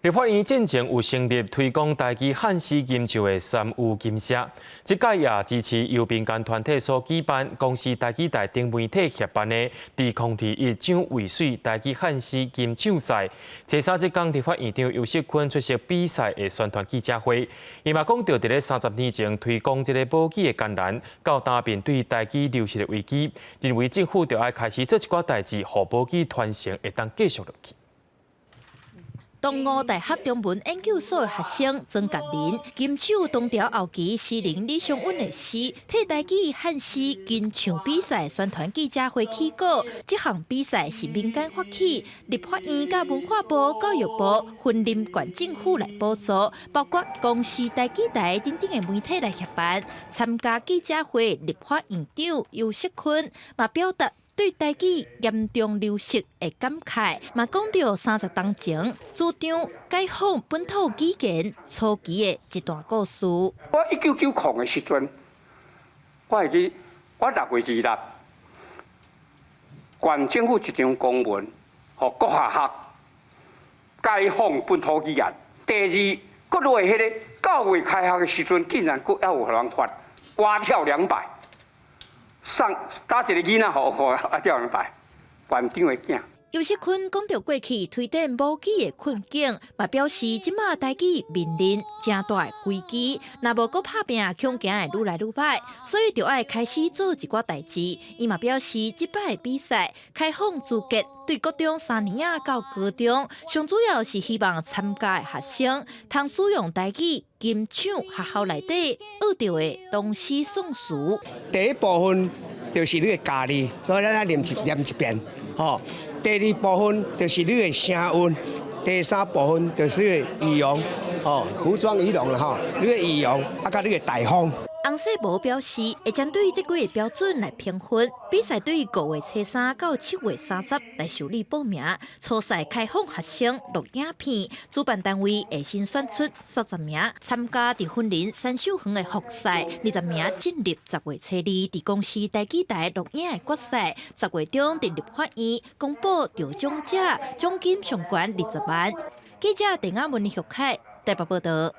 立法院進前有成立推廣台語漢詩吟唱的三有吟社，這屆也支持由民間團體所舉辦，公視台語台等媒體協辦的2021蔣渭水台語漢詩吟唱賽。初三這工，立法院長游錫堃出席比賽的宣傳記者會，伊嘛講著佇咧30年前推廣這个母語的艱難，到今面對台語流失的危機，認為政府著愛開始做一寡代誌，予母語傳承會當繼續落去。東吳大學中文研究所的學生曾格林，吟唱唐朝後期詩人李商隱的詩，替台語漢詩吟唱比賽宣傳記者會起鼓。這項比賽是民間發起，立法院佮文化部、教育部、雲林縣政府來補助，包括公視台語台等等的媒體來協辦。參加記者會，立法院長游錫堃嘛表達對台語嚴重流失的感慨，嘛講著30冬前主張解放本土語言初期的一段故事。我1990的時陣，我會記我6月26，縣政府一張公文，予國學校解放本土語言。第二，閣落彼个9月開學的時陣，竟然閣猶有予人罰蛙跳200。送打一个囡仔，予蛙跳200，縣長的囝。游錫堃講著過去推展母語的困境，嘛表示這馬台語面臨誠大的危機，若無閣拍拚，恐驚會愈來愈歹，所以著愛開始做一寡代誌。伊嘛表示，這擺的比賽開放資格對國中三年仔到高中，上主要是希望參加的學生通使用台語吟唱學校內底學著的唐詩宋詞。第一部分就是你的家字，所以咱愛念一遍，吼。第二部分就是你的聲韻，第三部分就是你的儀容，哦，服裝儀容啦吼，你的儀容啊，佮你的台風。洪世博表示，會針對這幾個標準來評分。比賽對5月初3到7月30來受理報名。初賽開放學生錄影片，主辦單位會先選出30名參加佇雲林三秀園的複賽，20名進入10月初2佇公視台語台錄影的決賽。10月中佇立法院公布得獎者，獎金上懸20萬。記者鄧亞文、玉凱台北報道。